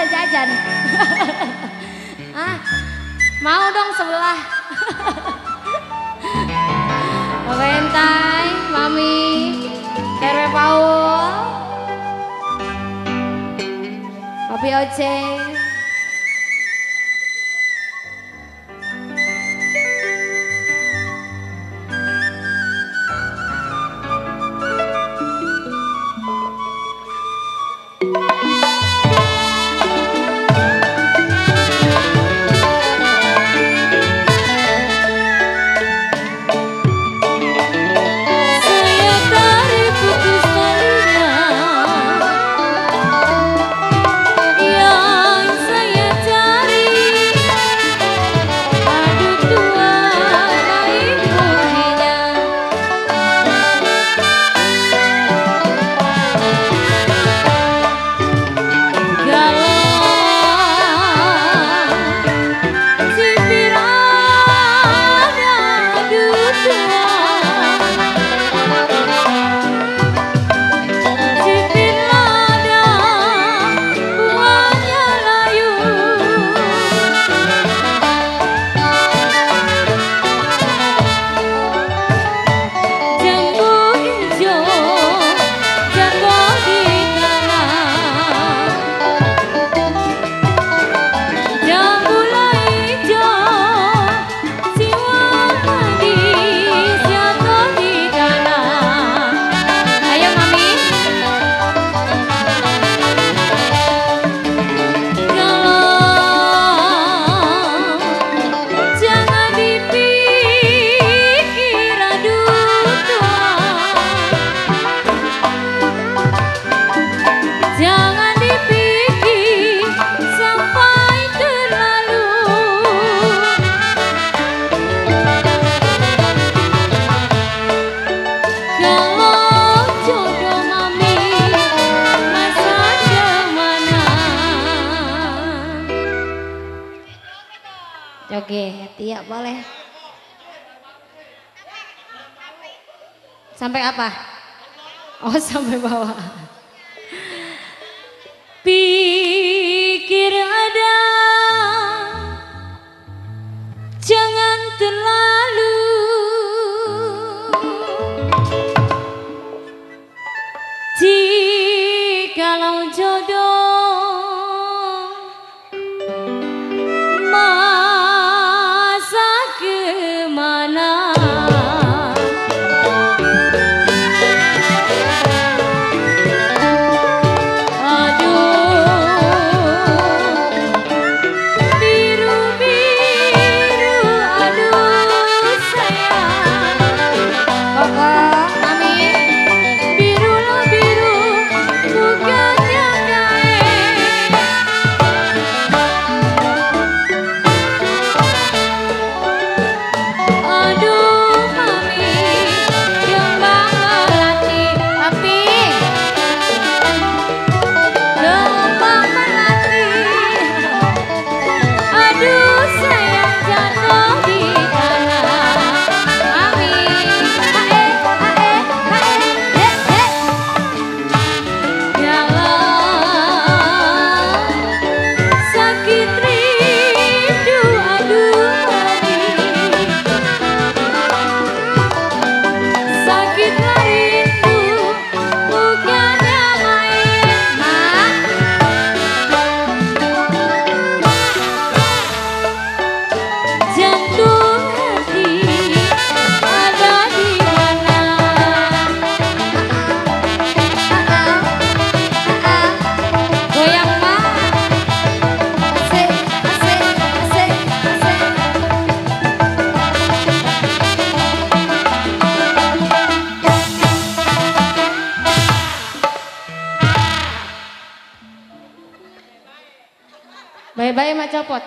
ada jajan. Ah, mau dong sebelah. Valentine, Mami, RW Paul, Papi Oce. Joget, iya boleh. Sampai apa? Oh sampai bawah. Pikir ada, jangan terlalu. Jikalau jodoh bye-bye mak copot.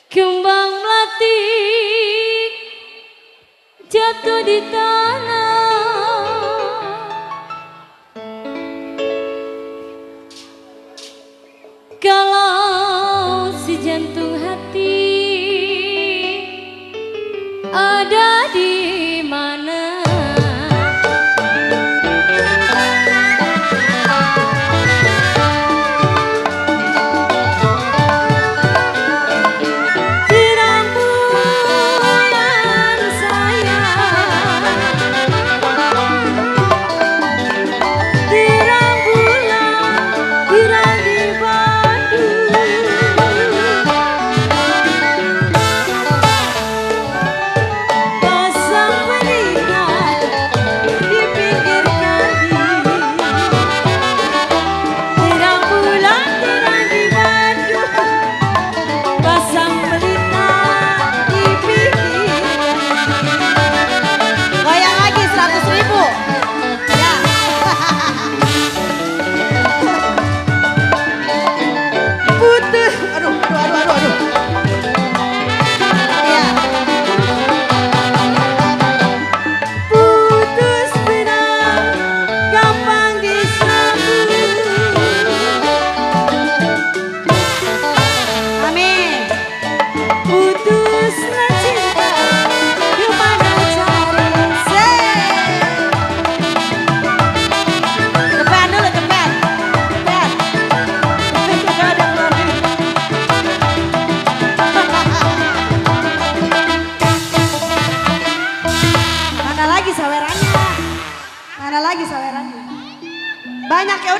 Kembang melati jatuh di tanah, kalau si jantung hati ada di mana.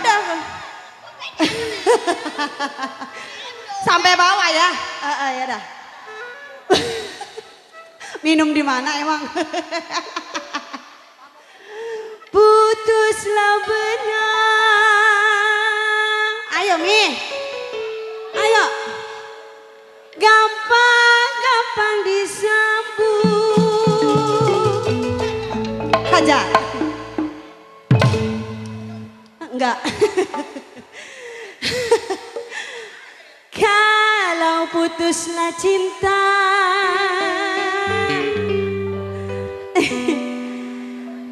udah. Sampai bawah ya. Ya dah. Minum di mana emang? Putuslah benang. Ayo Mi. Ayo. Gampang-gampang disambung. Hajar. Enggak. Kalau putuslah cinta,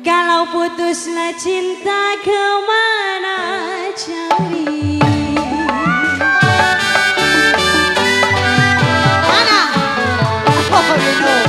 kalau putuslah cinta, kemana cari? Mana? Oh, minum.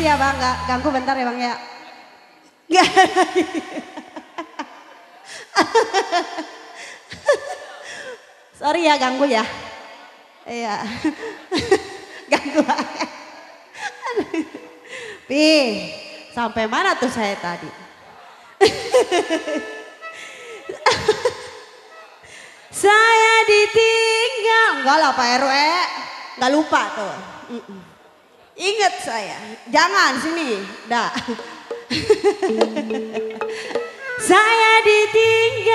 Ya Bang, nggak ganggu bentar ya Bang ya. Nggak. Sorry ya ganggu ya. Iya. Ganggu. Pi, sampai mana tuh saya tadi? Saya ditinggal, enggak lah Pak RW, nggak lupa tuh. Ingat saya, jangan sini, dah. Saya ditinggal.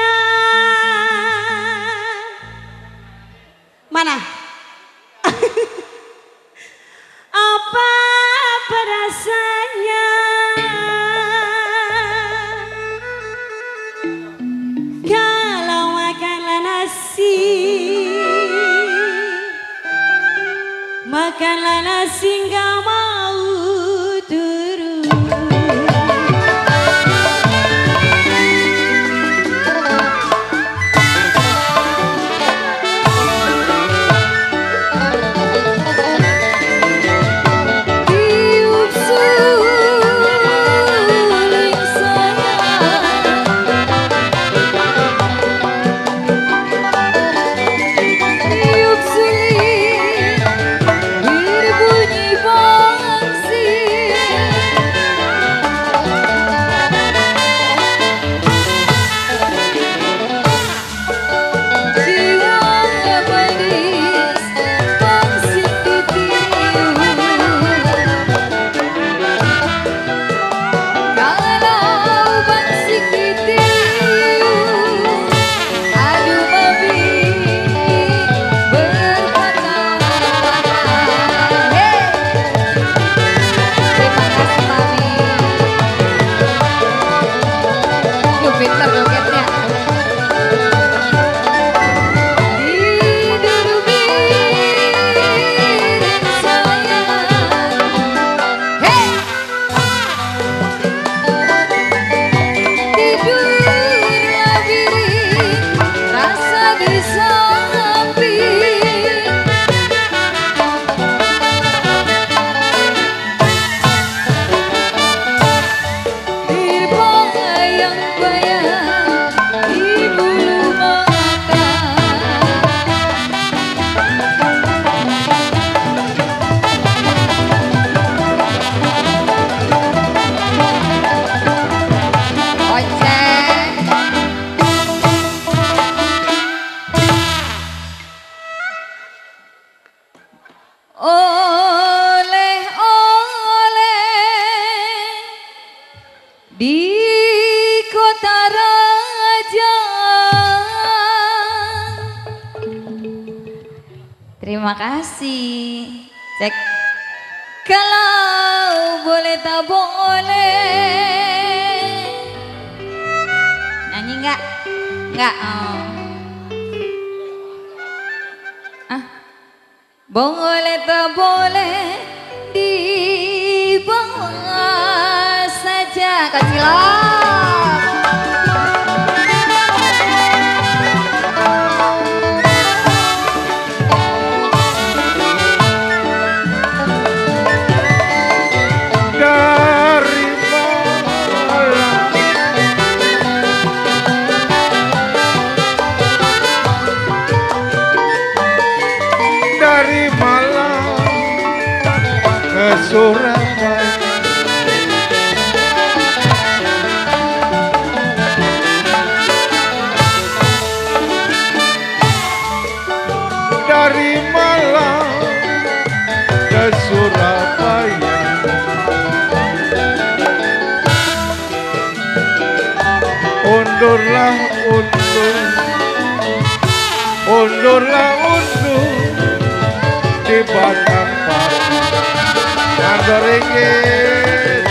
Mana? Apa rasanya? Kalau makanlah nasi, makanlah nasi nggak mau turun. Tiup suling saya, tiup suling berbunyi bangsi. oleh-oleh di kota raja. Terima kasih. Cek. Kalau boleh tak boleh. Nyanyi enggak? Enggak. Oh. Ah. Boleh tak boleh dibawa saja kecilan. Surabaya dari Malang ke Surabaya undurlah undur di batang Mandor ringgit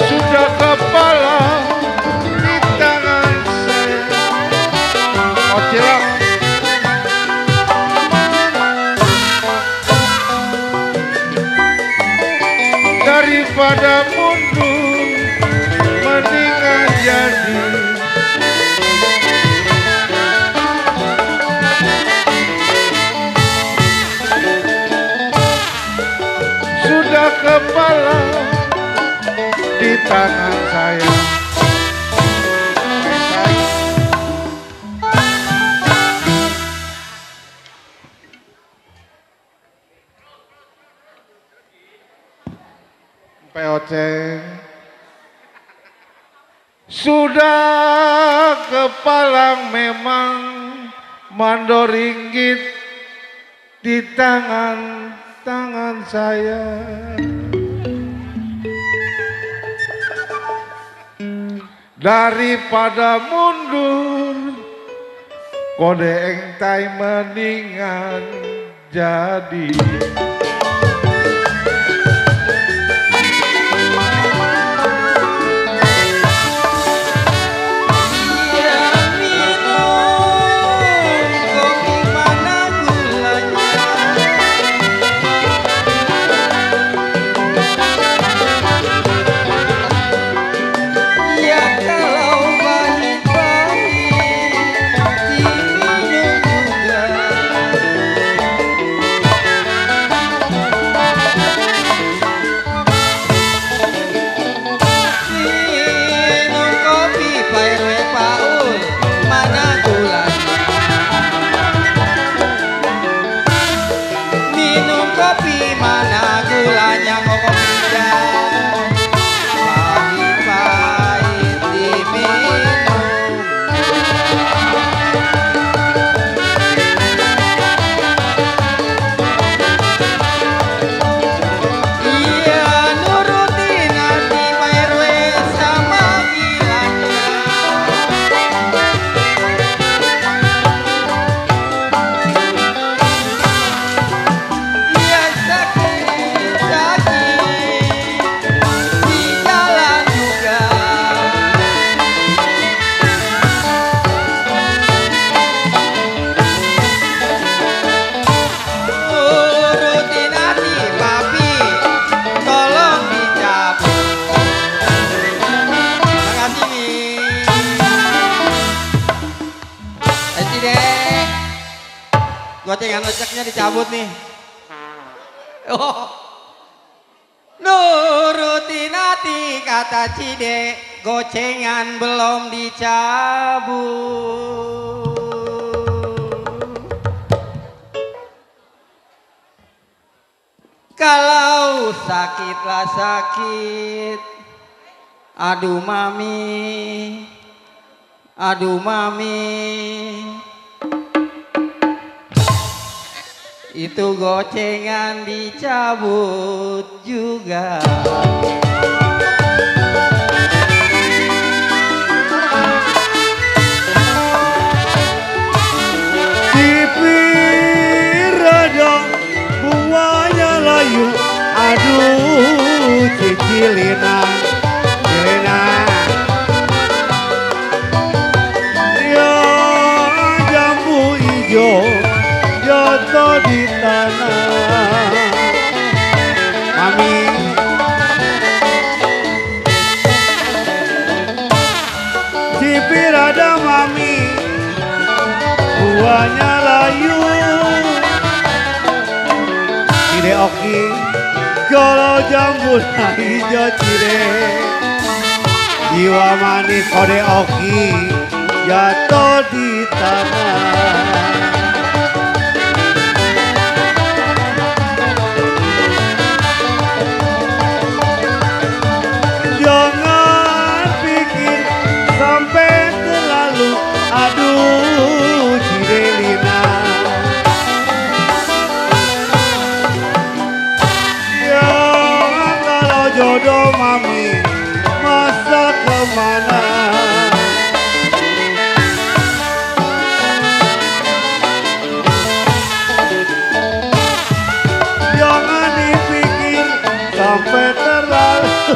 sudah kepala di tangan saya. Ocilang daripada mundur mendingan jadi. Kepala di tangan saya. POC sudah kepala memang mandor ringgit di tangan saya. Daripada mundur kode engtai mendingan jadi. Gocengan ojeknya dicabut nih. Oh. Nurutin hati kata Cide, gocengan belum dicabut. Kalau sakitlah sakit, aduh mami, Aduh mami, itu gocengan dicabut juga. Layu, aduh cicilina, cilina. Ya jambu ijo jatuh di tanah. Mami, cipir ada mami, buahnya layu. Cide oki, kalau jambu hijau cide, jiwa manis kode oki jatuh di tanah. Jangan pikir sampai terlalu, aduh cide lina. Jodoh mami masa kemana? Jangan dipikir sampai terlalu.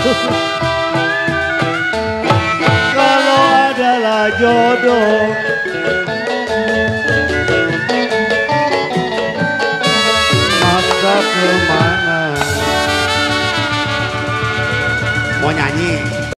Kalau adalah jodoh, masa kemana? Mau nyanyi?